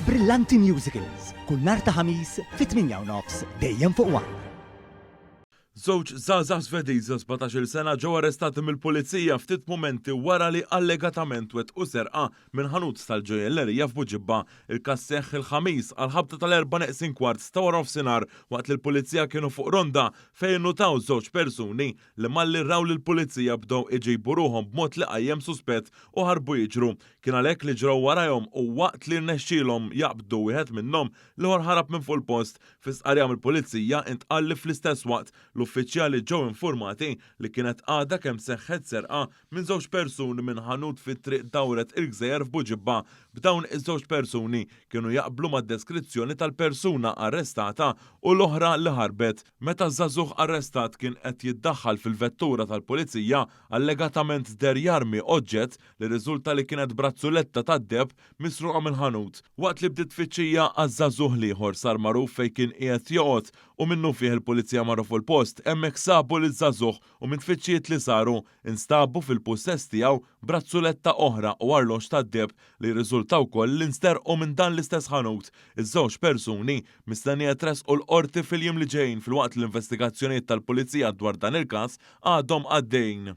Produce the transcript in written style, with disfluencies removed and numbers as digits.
Brillanti Musicals, kull nhar ta' Ħamis fit-8 u nofs dejjem fuq One. Żewġ żgħażagħ Svediżi ta' 17-il sena ġew arrestati mill-Pulizija ftit mumenti wara li allegatament wettqu serqa minn ħanut tal-ġojellerija f'Buġibba. Il-każ seħħ il-Ħamis għall-ħabta tal-erba' neqsin kwart ta' waranofsinhar waqt li l-Pulizija kienu fuq ronda fejn innutaw żewġ persuni li malli raw lill-Pulizija bdew iġibu ruħhom b'mod li qajjem suspett u ħarbu jiġru. Kien għalhekk li ġraw warajhom u waqt li rnexxielhom jaqbdu wieħed minnhom, l-ieħor ħarab minn fuq il-post. Fi stqarrija mill-Pulizija intqal li fl-istess waqt l-uffiċjali ġew infurmati li kienet għadha kemm seħħet serqa minn żewġ persuni minn ħanut fi Triq Dawret il-Gżejjer f'Buġibba. B'dawn iż-żewġ persuni kienu jaqblu mad-deskrizzjoni tal-persuna arrestata u l-oħra li ħarbet. Meta ż-żagħżugħ arrestat kien qed jiddaħħal fil-vettura tal-Pulizija, allegatament deher jarmi oġġett li rriżulta li kienet brazzuletta tad-deheb misruqa mill-ħanut. Waqt li bdiet tfittxija għaż-żagħżugħ l-ieħor sar magħruf fejn kien qiegħed joqgħod u minnufih il-Pulizija marru fuq il-post. Hemmhekk sabu liż-żagħżugħ u minn tfittxijiet li saru, instabu fil-pussess tiegħu brazzuletta oħra u arloġġ tad-deheb li jirriżulta wkoll li nsterqu minn dan l-istess ħanut. Iż-żewġ persuni mistennija jitressqu l-Qorti fil-jiem li ġejjin filwaqt li l-investigazzjonijiet tal-Pulizija dwar dan il-każ għadhom għaddejjin.